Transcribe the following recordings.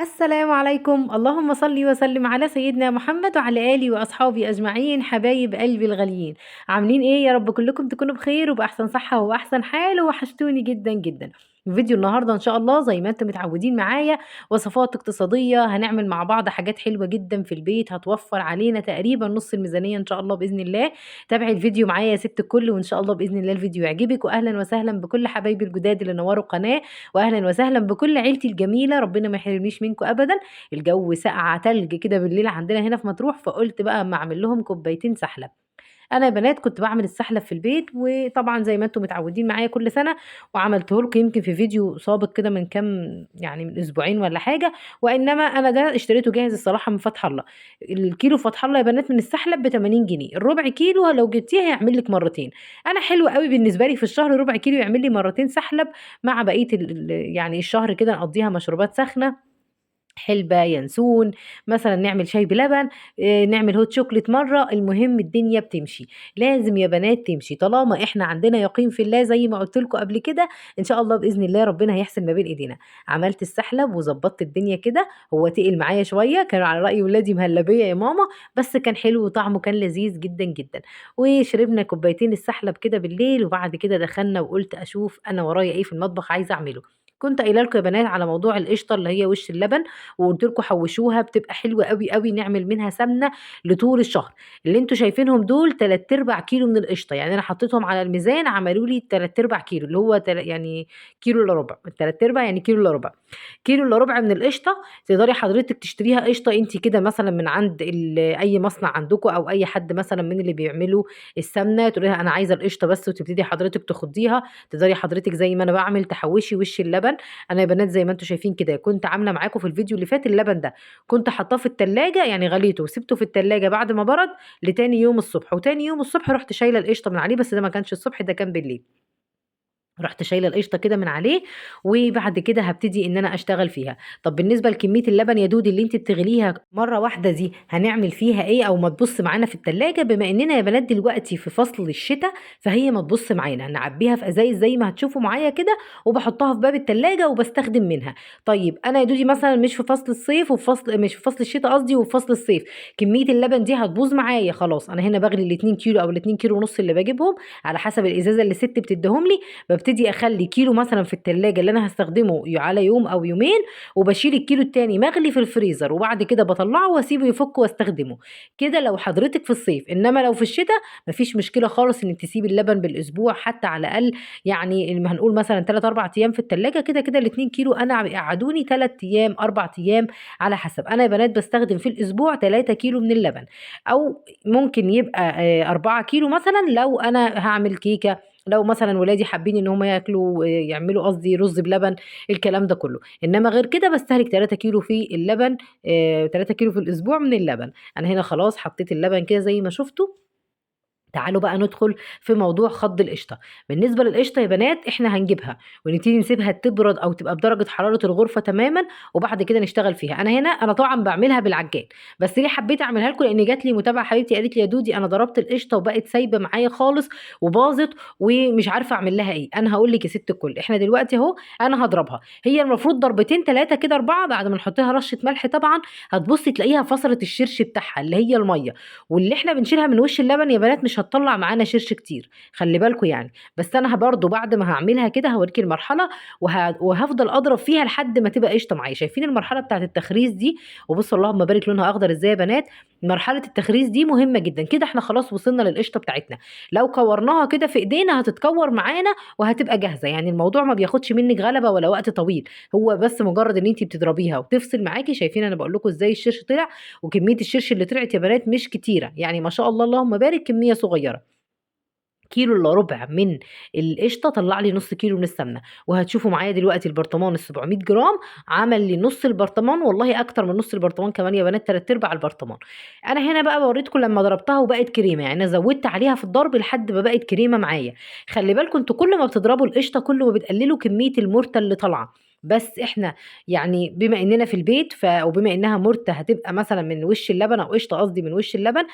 السلام عليكم، اللهم صل وسلم على سيدنا محمد وعلى آله وأصحابه أجمعين. حبايب قلبي الغاليين، عاملين إيه؟ يا رب كلكم تكونوا بخير وبأحسن صحة وأحسن حال، وحشتوني جدا جدا. فيديو النهاردة إن شاء الله زي ما انتم متعودين معايا وصفات اقتصادية، هنعمل مع بعض حاجات حلوة جدا في البيت هتوفر علينا تقريبا نص الميزانية إن شاء الله بإذن الله. تابعي الفيديو معايا يا ست الكل، وإن شاء الله بإذن الله الفيديو يعجبك. وأهلا وسهلا بكل حبايبي الجداد اللي نوروا القناة، وأهلا وسهلا بكل عيلتي الجميلة، ربنا ما يحرمنيش منكم أبدا. الجو ساقعة تلج كده بالليل عندنا هنا في مطروح، فقلت بقى اما أعمل لهم كوبايتين سحلب. أنا يا بنات كنت بعمل السحلب في البيت، وطبعا زي ما انتم متعودين معايا كل سنة، وعملته لكم يمكن في فيديو سابق كده من كام، يعني من أسبوعين ولا حاجة، وإنما أنا ده اشتريته جاهز الصراحة من فتح الله. الكيلو فتح الله يا بنات من السحلب ب 80 جنيه، الربع كيلو لو جبتيه هيعمل لك مرتين. أنا حلو قوي بالنسبة لي في الشهر ربع كيلو يعمل لي مرتين سحلب مع بقية يعني الشهر كده نقضيها مشروبات سخنة، حلبة، ينسون، مثلا نعمل شاي بلبن، نعمل hot chocolate مرة. المهم الدنيا بتمشي، لازم يا بنات تمشي طالما احنا عندنا يقين في الله زي ما قلت لكم قبل كده، ان شاء الله باذن الله ربنا هيحسن ما بين ايدينا. عملت السحلب وظبطت الدنيا كده، هو تقل معايا شوية، كانوا على راي ولادي مهلبية يا ماما، بس كان حلو وطعمه كان لذيذ جدا جدا. وشربنا كوبايتين السحلب كده بالليل، وبعد كده دخلنا وقلت اشوف انا ورايا ايه في المطبخ عايزه اعمله. كنت قايله لكم يا بنات على موضوع القشطه اللي هي وش اللبن، وقلت لكم حوشوها بتبقى حلوة قوي قوي، نعمل منها سمنه لطول الشهر. اللي انتوا شايفينهم دول 3/4 كيلو من القشطه، يعني انا حطيتهم على الميزان عملوا لي 3/4 كيلو، اللي هو يعني كيلو الا ربع، 3/4 يعني كيلو الا ربع، كيلو الا ربع من القشطه. تقدري حضرتك تشتريها قشطه انت كده مثلا من عند اي مصنع عندكم، او اي حد مثلا من اللي بيعملوا السمنة، تقولي لها انا عايزه القشطه بس، وتبتدي حضرتك تخضيها. تقدري حضرتك زي ما انا بعمل تحوشي وش اللبن. انا يا بنات زي ما انتم شايفين كده كنت عامله معاكم في الفيديو اللي فات اللبن ده كنت حاطاه في التلاجة، يعني غليته وسبته في التلاجة بعد ما برد لتاني يوم الصبح، وتاني يوم الصبح رحت شايله القشطه من عليه، بس ده ما كانش الصبح، ده كان بالليل. رحت شايله القشطه كده من عليه، وبعد كده هبتدي ان انا اشتغل فيها. طب بالنسبة لكميه اللبن يا دودي اللي انت بتغليها مرة واحدة دي هنعمل فيها ايه، او ما تبص معانا في التلاجة؟ بما اننا يا بنات دلوقتي في فصل الشتاء فهي ما تبص معانا، هنعبيها في ازايز زي ما هتشوفوا معايا كده، وبحطها في باب التلاجة وبستخدم منها. طيب انا يا دودي مثلا مش في فصل الصيف وفي فصل، مش في فصل الشتاء قصدي، وفي فصل الصيف كمية اللبن دي هتبوظ معايا. خلاص انا هنا بغلي الاتنين كيلو او الاتنين كيلو ونص اللي بجيبهم على حسب الازازه اللي الست بتديهم لي، ببتدي اخلي كيلو مثلا في التلاجة اللي انا هستخدمه على يوم او يومين، وبشيل الكيلو التاني مغلي في الفريزر، وبعد كده بطلعه واسيبه يفك واستخدمه كده لو حضرتك في الصيف. انما لو في الشتاء مفيش مشكلة خالص انك تسيبي اللبن بالاسبوع حتى على الاقل، يعني هنقول مثلا 3-4 ايام في التلاجة كده كده الاتنين كيلو انا بيقعدوني 3 ايام 4 ايام على حسب. انا يا بنات بستخدم في الاسبوع 3 كيلو من اللبن، او ممكن يبقى، 4 كيلو مثلا لو انا هعمل كيكة، لو مثلا ولادي حابين ان هم ياكلوا، يعملوا قصدي رز بلبن، الكلام ده كله. انما غير كده بستهلك 3 كيلو في اللبن، 3 كيلو في الاسبوع من اللبن. انا هنا خلاص حطيت اللبن كده زي ما شفتوا. تعالوا بقى ندخل في موضوع خض القشطه. بالنسبة للقشطه يا بنات احنا هنجيبها ونبتدي نسيبها تبرد او تبقى بدرجة حرارة الغرفة تماما، وبعد كده نشتغل فيها. انا هنا طبعا بعملها بالعجان، بس ليه حبيت اعملها لكم؟ لان جات لي متابعه حبيبتي قالت لي يا دودي انا ضربت القشطه وبقت سايبه معايا خالص وباظت ومش عارفه اعمل لها ايه. انا هقول لك يا ست الكل، احنا دلوقتي اهو انا هضربها، هي المفروض ضربتين 3 كده 4، بعد ما نحط لها رشه ملح طبعا هتبصي تلاقيها فصلت الشرش بتاعها اللي هي المية، واللي احنا بنشيلها من وش اللبن يا بنات مش هتطلع معانا شرش كتير، خلي بالكم يعني. بس انا برضو بعد ما هعملها كده هوريكي المرحلة، وهفضل اضرب فيها لحد ما تبقى قشطه معايا. شايفين المرحلة بتاعت التخريز دي؟ وبصوا اللهم بارك لونها اخضر ازاي يا بنات. مرحلة التخريز دي مهمة جدا. كده احنا خلاص وصلنا للقشطه بتاعتنا، لو كورناها كده في ايدينا هتتكور معانا وهتبقى جاهزة، يعني الموضوع ما بياخدش منك غلبه ولا وقت طويل، هو بس مجرد ان انت بتضربيها وتفصل معاكي. شايفين انا بقول لكم ازاي الشرش طلع، وكمية الشرش اللي طلعت يا بنات مش كتيرة، يعني ما شاء الله اللهم بارك كمية صغيرة. كيلو الا ربع من القشطه طلع لي نص كيلو من السمنة، وهتشوفوا معايا دلوقتي البرطمان ال 700 جرام عمل لي نص البرطمان، والله اكتر من نص البرطمان كمان يا بنات، 3/4 البرطمان. انا هنا بقى وريتكم لما ضربتها وبقت كريمة، يعني انا زودت عليها في الضرب لحد ما بقت كريمة معايا. خلي بالكم انتوا كل ما بتضربوا القشطه كل ما بتقللوا كمية المرته اللي طالعه. بس إحنا يعني بما إننا في البيت وبما إنها مُرتة هتبقى مثلًا من وش اللبن أو قشطة قصدي من وش اللبن،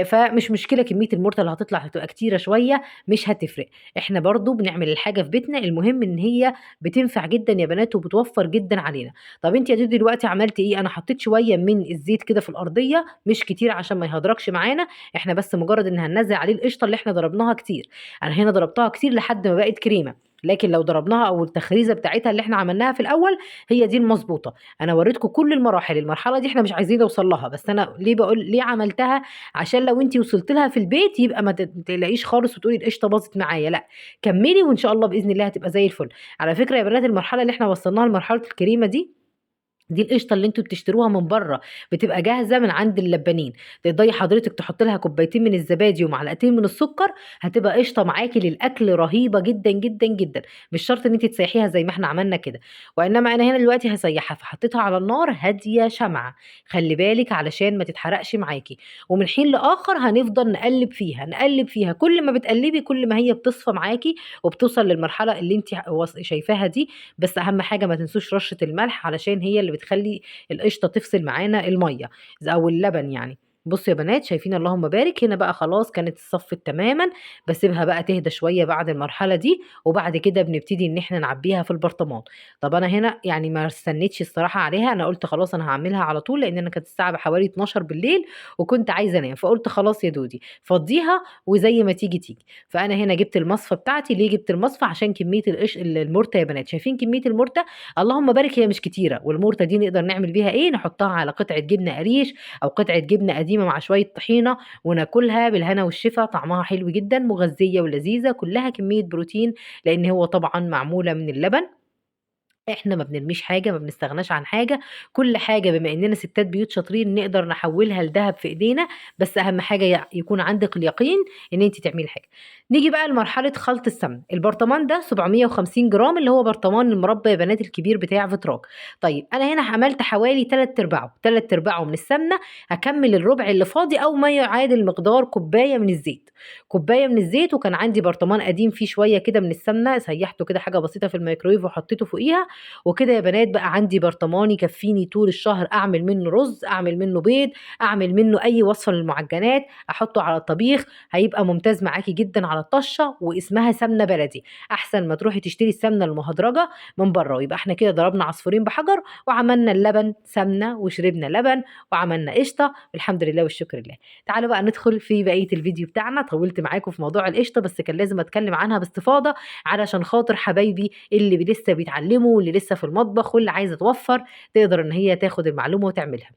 فمش مشكلة كمية المُرتة اللي هتطلع هتبقى كتيرة شوية مش هتفرق، إحنا برضه بنعمل الحاجة في بيتنا، المهم إن هي بتنفع جدًا يا بنات وبتوفّر جدًا علينا. طب أنتِ يا دودي دلوقتي عملتِ إيه؟ أنا حطيت شوية من الزيت كده في الأرضية، مش كتير عشان ما يهدرجش معانا، إحنا بس مجرد إن هننزّل عليه القشطة اللي إحنا ضربناها كتير، أنا هنا ضربتها كتير لحد ما بقت كريمة، لكن لو ضربناها أو التخريزة بتاعتها اللي إحنا عملناها في الأول هي دي المضبوطة. أنا وريتكم كل المراحل، المرحلة دي إحنا مش عايزين نوصل لها، بس أنا ليه بقول ليه عملتها؟ عشان لو أنتِ وصلتِ لها في البيت يبقى ما تقلقيش خالص وتقولي القشطة باظت معايا، لأ كمّلي وإن شاء الله بإذن الله هتبقى زي الفل. على فكرة يا بنات المرحلة اللي إحنا وصلناها لمرحلة الكريمة دي، دي القشطة اللي أنتم بتشتروها من برّه، بتبقى جاهزة من عند اللبانين، تقدري حضرتك تحطي لها كوبايتين من الزبادي ومعلقتين من السكر، هتبقى قشطة معاكِ للأكل رهيبة جدًا، جدًا، جدًا، مش شرط إن أنتِ تسيحيها زي ما إحنا عملنا كده، وإنما أنا هنا دلوقتي هاسيحها، فحطيتها على النار هادية شمعة، خلّي بالِك علشان ما تتحرقش معاكِ، ومن حين لآخر هنفضل نقلّب فيها، نقلّب فيها، كل ما بتقلّبي كل ما هي بتصفى معاكِ وبتوصل للمرحلة اللي أنتِ شايفاها دي، بس أهم حاجة ما تنسوش رشة الملح علشان هي اللي بتخلي القشطة تفصل معانا المية أو اللبن يعني. بصوا يا بنات شايفين اللهم بارك، هنا بقى خلاص كانت اتصفت تماما، بسيبها بقى تهدى شوية بعد المرحلة دي، وبعد كده بنبتدي ان احنا نعبيها في البرطمان. طب انا هنا يعني ما استنيتش الصراحة عليها، انا قلت خلاص انا هعملها على طول، لان انا كانت الساعة حوالي 12 بالليل وكنت عايزة انام، فقلت خلاص يا دودي فضيها وزي ما تيجي تيجي. فانا هنا جبت المصفى بتاعتي. ليه جبت المصفى؟ عشان كمية المرتة يا بنات، شايفين كمية المرتة اللهم بارك هي مش كتيرة، والمرتة دي نقدر نعمل بيها ايه؟ نحطها على قطعة جبنة قريش او قطعة جبنة قديمة مع شوية طحينة وناكلها بالهنا والشفا، طعمها حلو جدا، مغذية ولذيذة، كلها كمية بروتين لأن هو طبعا معمولة من اللبن. احنا ما بنرميش حاجة، ما بنستغناش عن حاجة، كل حاجة بما اننا ستات بيوت شاطرين نقدر نحولها لذهب في ايدينا، بس اهم حاجة يكون عندك اليقين ان انت تعملي حاجة. نيجي بقى لمرحلة خلط السمن. البرطمان ده 750 جرام اللي هو برطمان المربى يا بنات الكبير بتاع فيتراك. طيب انا هنا عملت حوالي تلات ارباعه من السمنة، هكمل الربع اللي فاضي او ما يعادل مقدار كوباية من الزيت، كوباية من الزيت. وكان عندي برطمان قديم فيه شوية كده من السمنة، سيحته كده حاجة بسيطة في الميكرويف وحطيته فوقيها وكده يا بنات. بقى عندي برطمان يكفيني طول الشهر، اعمل منه رز، اعمل منه بيض، اعمل منه اي وصفه للمعجنات، احطه على الطبيخ، هيبقى ممتاز معاكي جدا على الطشه. واسمها سمنه بلدي، احسن ما تروحي تشتري السمنة المهدرجه من بره. يبقى احنا كده ضربنا عصفورين بحجر، وعملنا اللبن سمنه وشربنا لبن وعملنا قشطه، والحمد لله والشكر لله. تعالوا بقى ندخل في بقية الفيديو بتاعنا. طولت معاكم في موضوع القشطه، بس كان لازم اتكلم عنها باستفاضة علشان خاطر حبايبي اللي لسه بيتعلموا واللي لسه في المطبخ واللي عايزه توفر تقدر ان هي تاخد المعلومة وتعملها.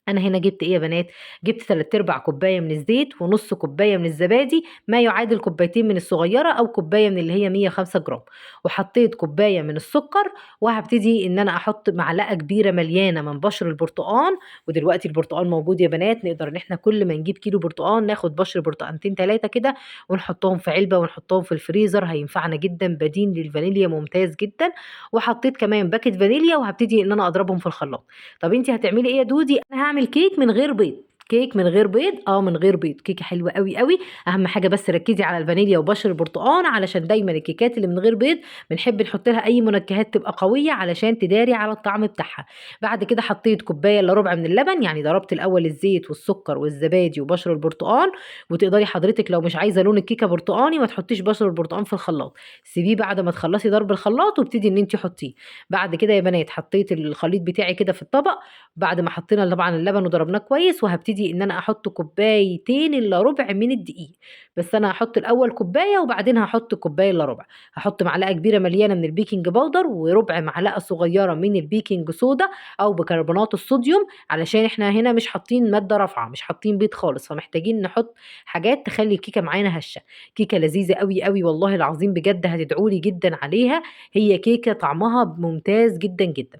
انا هنا جبت ايه يا بنات؟ جبت 3/4 كوباية من الزيت ونص كوباية من الزبادي، ما يعادل كوبايتين من الصغيرة او كوباية من اللي هي 105 جرام، وحطيت كوباية من السكر، وهبتدي ان انا احط معلقه كبيرة مليانة من بشر البرتقان. ودلوقتي البرتقان موجود يا بنات، نقدر ان احنا كل ما نجيب كيلو برتقان ناخد بشر برتقانتين 3 كده ونحطهم في علبة ونحطهم في الفريزر، هينفعنا جدا، بديل للفانيليا ممتاز جدا. وحطيت كمان باكت فانيليا، وهبتدي ان انا اضربهم في الخلاط. طب انتي هتعملي ايه يا دودي؟ انا هعمل كيك من غير بيض. كيك من غير بيض؟ من غير بيض، كيكة حلوة قوي قوي. اهم حاجة بس ركزي على الفانيليا وبشر البرتقان، علشان دايما الكيكات اللي من غير بيض بنحب نحط لها اي منكهات تبقى قوية علشان تداري على الطعم بتاعها. بعد كده حطيت كوباية الا ربع من اللبن، يعني ضربت الاول الزيت والسكر والزبادي وبشر البرتقان. وتقدري حضرتك لو مش عايزه لون الكيكه برتقاني ما تحطيش بشر البرتقان في الخلاط، سيبيه بعد ما تخلصي ضرب الخلاط وابتدي ان انت حطيه. بعد كده يا بنات حطيت الخليط بتاعي كده في الطبق بعد ما حطينا طبعا اللبن وضربناه كويس، وهبتدي ان انا احط كوبايتين الا ربع من الدقيق. بس انا هحط الاول كوباية وبعدين هحط كوباية الا ربع. هحط معلقه كبيرة مليانة من ال baking powder وربع معلقه صغيرة من ال baking soda او بيكربونات الصوديوم، علشان احنا هنا مش حاطين مادة رافعه، مش حاطين بيض خالص، فمحتاجين نحط حاجات تخلي الكيكه معانا هشه. كيكة لذيذة قوي قوي والله العظيم بجد، هتدعولي جدا عليها. هي كيكة طعمها ممتاز جدا جدا.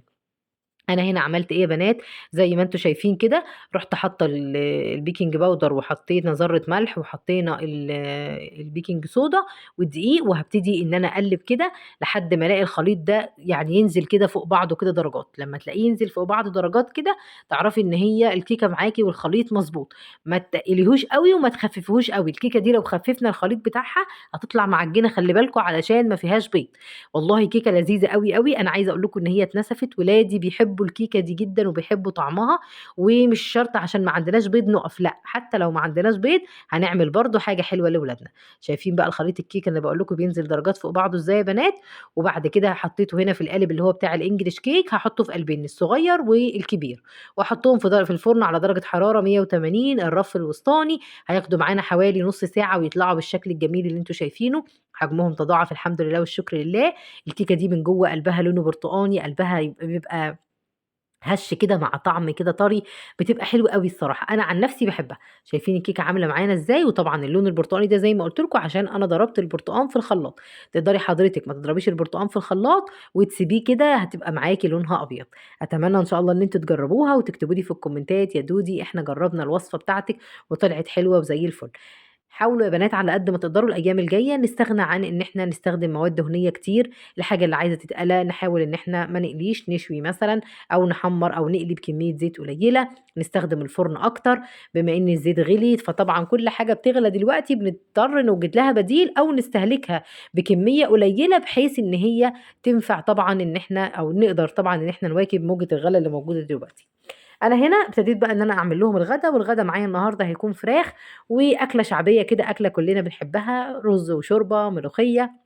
أنا هنا عملت إيه يا بنات، زي ما أنتم شايفين كده، رُحت حاطة ال baking powder وحطينا ذرة ملح وحطينا ال baking soda والدقيق، وهابتدي إن أنا أقلب كده لحد ما ألاقي الخليط ده يعني ينزل كده فوق بعضه كده درجات. لما تلاقيه ينزل فوق بعضه درجات كده تعرفي إن هي الكيكة معاكِ والخليط مضبوط. ما تتقليهوش أوي وما تخففيهوش أوي، الكيكة دي لو خففنا الخليط بتاعها هتطلع معجنة، خلي بالكم علشان ما فيهاش بيض. والله كيكة لذيذة أوي أوي، أنا عايزة أقول لكم إن هي اتنسفت، ولادي بيحبوا الكيكة دي جدًا وبيحبوا طعمها، ومش شرط عشان ما عندناش بيض نقف، لأ، حتى لو ما عندناش بيض هنعمل برضه حاجة حلوة لولادنا. شايفين بقى الخليط الكيكة اللي باقول لكم بينزل درجات فوق بعضه إزاي يا بنات؟ وبعد كده حطيته هنا في القالب اللي هو بتاع الإنجليش كيك، هاحطه في قالبين الصغير والكبير، وأحطهم في الفرن على درجة حرارة 180 الرف الوسطاني. هياخدوا معانا حوالي نص ساعة ويطلعوا بالشكل الجميل اللي انتم شايفينه، حجمهم تضاعف الحمد لله والشكر لله. الكيكة دي من جوه قلبها لونه برتقاني، قلبها بيبقى هش كده مع طعم كده طري، بتبقى حلوة أوي الصراحة، أنا عن نفسي باحبها. شايفين الكيكة عاملة معانا إزاي؟ وطبعًا اللون البرتقاني ده زي ما قُلت لكم عشان أنا ضربت البرتقان في الخلاط، تقدري حضرتك ما تضربيش البرتقان في الخلاط وتسيبيه كده، هتبقى معاكِ لونها أبيض. أتمنى إن شاء الله إن أنتم تجربوها وتكتبوا لي في الكومنتات يا دودي إحنا جربنا الوصفة بتاعتك وطلعت حلوة وزي الفل. حاولوا يا بنات على قد ما تقدروا الأيام الجاية نستغنى عن إن إحنا نستخدم مواد دهنية كتير، الحاجة اللي عايزة تتقلى نحاول إن إحنا ما نقليش، نشوي مثلًا أو نحمّر أو نقلي بكمية زيت قليلة، نستخدم الفرن أكتر بما إن الزيت غلي، فطبعًا كل حاجة بتغلى دلوقتي بنضطر نوجد لها بديل أو نستهلكها بكمية قليلة بحيث إن هي تنفع طبعًا إن إحنا أو نقدر طبعًا إن إحنا نواكب موجة الغلا اللي موجودة دلوقتي. أنا هنا ابتديت بقى إن أنا أعمل لهم الغدا، والغدا معايا النهارده هيكون فراخ وأكلة شعبية كده، أكلة كلنا بنحبها، رز وشوربة، ملوخية.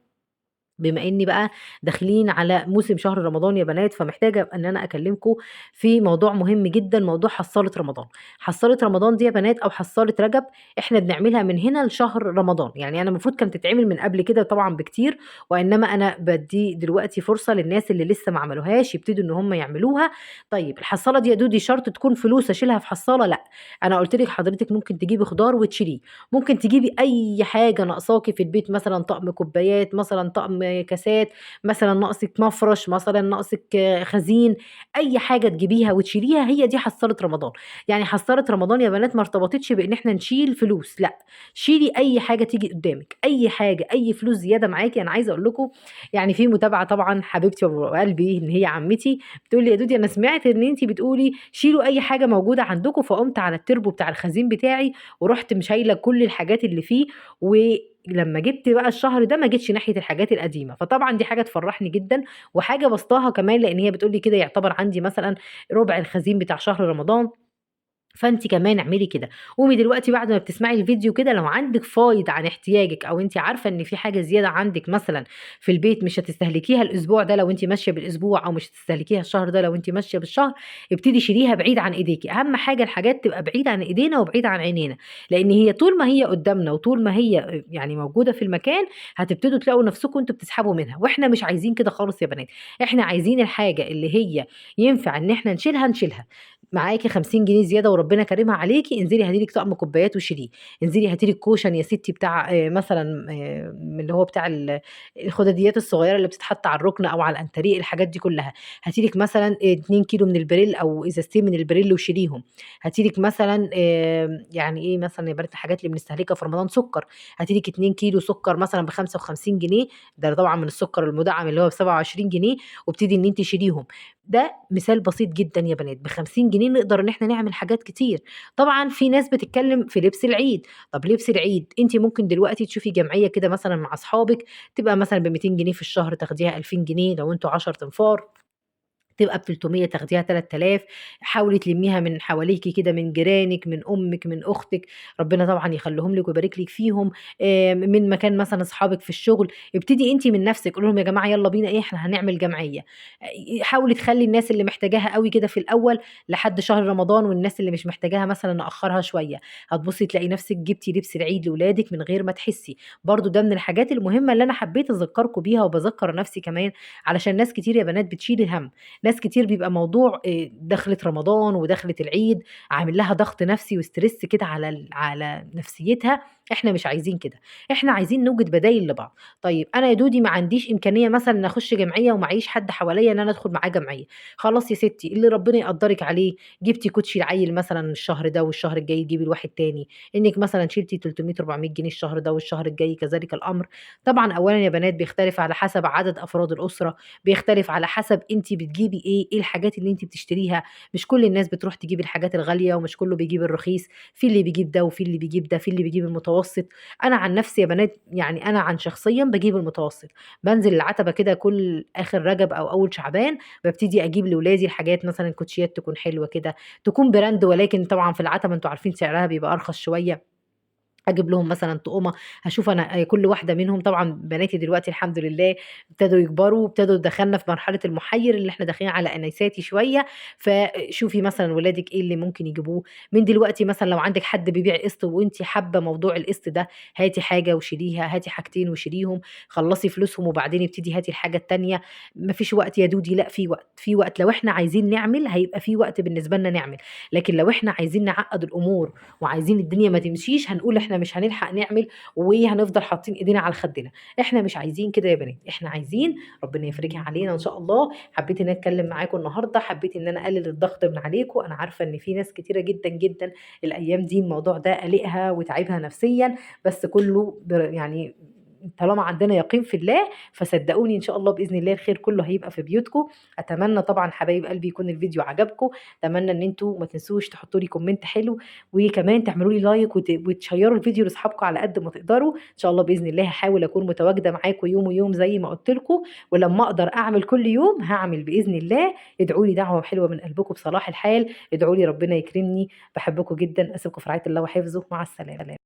بما إني بقى داخلين على موسم شهر رمضان يا بنات، فمحتاجة إن أنا أكلمكم في موضوع مهم جدًا، موضوع حصالة رمضان. حصالة رمضان دي يا بنات أو حصالة رجب إحنا بنعملها من هنا لشهر رمضان، يعني أنا المفروض كانت تتعمل من قبل كده طبعًا بكتير، وإنما أنا بدي دلوقتي فرصة للناس اللي لسه ما عملوهاش يبتدوا إن هم يعملوها. طيب الحصالة دي يا دودي شرط تكون فلوس أشيلها في حصالة؟ لأ، أنا قلت لك حضرتك ممكن تجيبي خضار وتشيليه، ممكن تجيبي أي حاجة ناقصاكي في البيت، مثلًا طقم كوبايات، مثلًا طقم كاسات، مثلًا ناقصك مفرش، مثلًا ناقصك خزين، أي حاجة تجيبيها وتشيليها هي دي حصالة رمضان. يعني حصالة رمضان يا بنات ما ارتبطتش بإن إحنا نشيل فلوس، لأ، شيلي أي حاجة تيجي قدامك، أي حاجة، أي فلوس زيادة معاكي. أنا عايزة أقول لكم يعني في متابعة طبعًا حبيبتي وقلبي إن هي عمتي بتقول لي يا دودي أنا سمعت إن أنتِ بتقولي شيلوا أي حاجة موجودة عندكم، فقمت على التربو بتاع الخزين بتاعي ورحت مشايلة كل الحاجات اللي فيه، ولما جبت بقى الشهر ده ما جيتش ناحية الحاجات القديمة، فطبعًا دي حاجة تفرحني جدًا وحاجة بسطاها كمان، لإن هي بتقول لي كده يعتبر عندي مثلًا ربع الخزين بتاع شهر رمضان. فأنتِ كمان اعملي كده، قومي دلوقتي بعد ما بتسمعي الفيديو كده لو عندِك فايض عن احتياجِك أو أنتِ عارفة إن في حاجة زيادة عندِك مثلًا في البيت مش هتستهلكيها الأسبوع ده لو أنتِ ماشية بالأسبوع، أو مش هتستهلكيها الشهر ده لو أنتِ ماشية بالشهر، ابتدي شيليها بعيد عن إيديكِ. أهم حاجة الحاجات تبقى بعيد عن إيدينا وبعيد عن عينينا، لإن هي طول ما هي قدامنا وطول ما هي يعني موجودة في المكان هتبتدوا تلاقوا نفسكم أنتم بتسحبوا منها، وإحنا مش عايزين كده خالص يا بنات، إحنا عايزين الحاجة اللي هي ينفع إن إحنا نشيلها نشيلها. معاكِ 50 جنيه زيادة وربنا كريمها عليكِ، انزلي هاتي لِك طقم كوبايات وشيليه، انزلي هاتي لِك cushion يا ستي بتاع مثلًا، من اللي هو بتاع الخداديات الصغيرة اللي بتتحط على الركن أو على الأنتريه، الحاجات دي كلها. هاتي لِك مثلًا، 2 كيلو من البريل أو إزازتين من البريل وشيليهم. هاتي لِك مثلًا، يعني إيه مثلًا يا بنات الحاجات اللي بنستهلكها في رمضان، سكر، هاتي لِك 2 كيلو سكر مثلًا ب55 جنيه، ده طبعًا من السكر المدعم اللي هو ب27 جنيه، وابتدي إن أنتِ شيليهم. ده مثال بسيط جدًا يا بنات، ب50 جنيه نقدر إن إحنا نعمل حاجات كتير. طبعًا في ناس بتتكلم في لبس العيد، طب لبس العيد أنتِ ممكن دلوقتي تشوفي جمعية كده مثلًا مع أصحابك، تبقى مثلًا ب200 جنيه في الشهر تاخديها 2000 جنيه لو أنتم 10 أنفار، تبقى ب300 تاخديها 3000. حاولي تلميها من حواليكِ كده، من جيرانِك، من أمِك، من أختك، ربنا طبعًا يخليهم لِك ويبارك لِك فيهم، من مكان مثلًا أصحابك في الشغل، ابتدي أنتِ من نفسِك قولي لهم يا جماعة يالّا بينا إيه، إحنا هنعمل جمعية. حاولي تخلي الناس اللي محتاجاها أوي كده في الأول لحد شهر رمضان، والناس اللي مش محتاجاها مثلًا نأخرها شوية. هتبصي تلاقي نفسِك جبتي لبس العيد لولادِك من غير ما تحسي. برضه ده من الحاجات المهمة اللي أنا حبيت أذكركم بيها وباذكر نفسي كمان، علشان ناس كتير يا بنات بتشيل الهم، ناس كتير بيبقى موضوع، دخلة رمضان ودخلة العيد عامل لها ضغط نفسي وستريس كده على نفسيتها، إحنا مش عايزين كده، إحنا عايزين نوجد بدايل لبعض. طيب أنا يا دودي ما عنديش إمكانية مثلًا إن أخش جمعية ومعيش حد حواليّا إن أنا أدخل معاه جمعية، خلاص يا ستي اللي ربنا يقدّرِك عليه، جبتِ كوتشي لعيّل مثلًا الشهر ده والشهر الجاي تجيبي لواحد تاني، إنِّك مثلًا شِلتِ 300، 400 جنيه الشهر ده والشهر الجاي كذلك الأمر. طبعًا أولًا يا بنات بيختلف على حسب عدد أفراد الأسرة، بيختلف على حسب أنتِ بتجيبي إيه، إيه الحاجات اللي أنتِ بتشتريها، مش كل الناس بتروح تجيب الحاجات الغالية ومش كله بيجيب الرخيص، في اللي بيجيب ده وفي اللي بيجيب ده، في اللي بيجيب المتوسط. أنا عن نفسي يا بنات يعني أنا عن شخصيًا باجيب المتوسط، بانزل العتبة كده كل آخر رجب أو أول شعبان، بابتدي أجيب لولادي الحاجات مثلًا كوتشيات تكون حلوة كده، تكون brand، ولكن طبعًا في العتبة أنتم عارفين سعرها بيبقى أرخص شوية. أجيب لهم مثلًا طقومة، هاشوف أنا كل واحدة منهم. طبعًا بناتي دلوقتي الحمد لله ابتدوا يكبروا وابتدوا دخلنا في مرحلة المُحيّر اللي إحنا داخلين على أنساتي شوية، فشوفي مثلًا ولادِك إيه اللي ممكن يجيبوه، من دلوقتي مثلًا لو عندِك حد بيبيع قسط وأنتِ حابة موضوع القسط ده، هاتي حاجة وشيليها، هاتي حاجتين وشيليهم، خلّصي فلوسهم وبعدين ابتدي هاتي الحاجة التانية. ما فيش وقت يا دودي، لأ في وقت، في وقت لو إحنا عايزين نعمل هيبقى في وقت بالنسبة لنا نعمل، لكن لو إحنا عايزين نعقّد الأمور وعايزين الدنيا ما تمشيش هنقول إحنا مش هنلحق نعمل وهنفضل حاطين إيدينا على خدنا. إحنا مش عايزين كده يا بنات، إحنا عايزين ربنا يفرجها علينا إن شاء الله. حبيت إن أنا أتكلم معاكم النهارده، حبيت إن أنا أقلل الضغط من عليكم. أنا عارفة إن في ناس كتيرة جدًا، جدًا الأيام دي الموضوع ده قلقها وتعبها نفسيًا، بس كله يعني طالما عندنا يقين في الله فصدقوني إن شاء الله بإذن الله الخير كله هيبقى في بيوتكم. أتمنى طبعًا حبايب قلبي يكون الفيديو عجبكم، أتمنى إن أنتم ما تنسوش تحطوا لي comment حلو، وكمان تعملوا لي like وتشيروا الفيديو لأصحابكم على قد ما تقدروا. إن شاء الله بإذن الله هاحاول أكون متواجدة معاكم يوم ويوم زي ما قلت لكم، ولما أقدر أعمل كل يوم هاعمل بإذن الله. ادعوا لي دعوة حلوة من قلبكم بصلاح الحال، ادعوا لي ربنا يكرمني. باحبكم جدًا، أسيبكم في رعاية الله وحفظه، مع السلامة.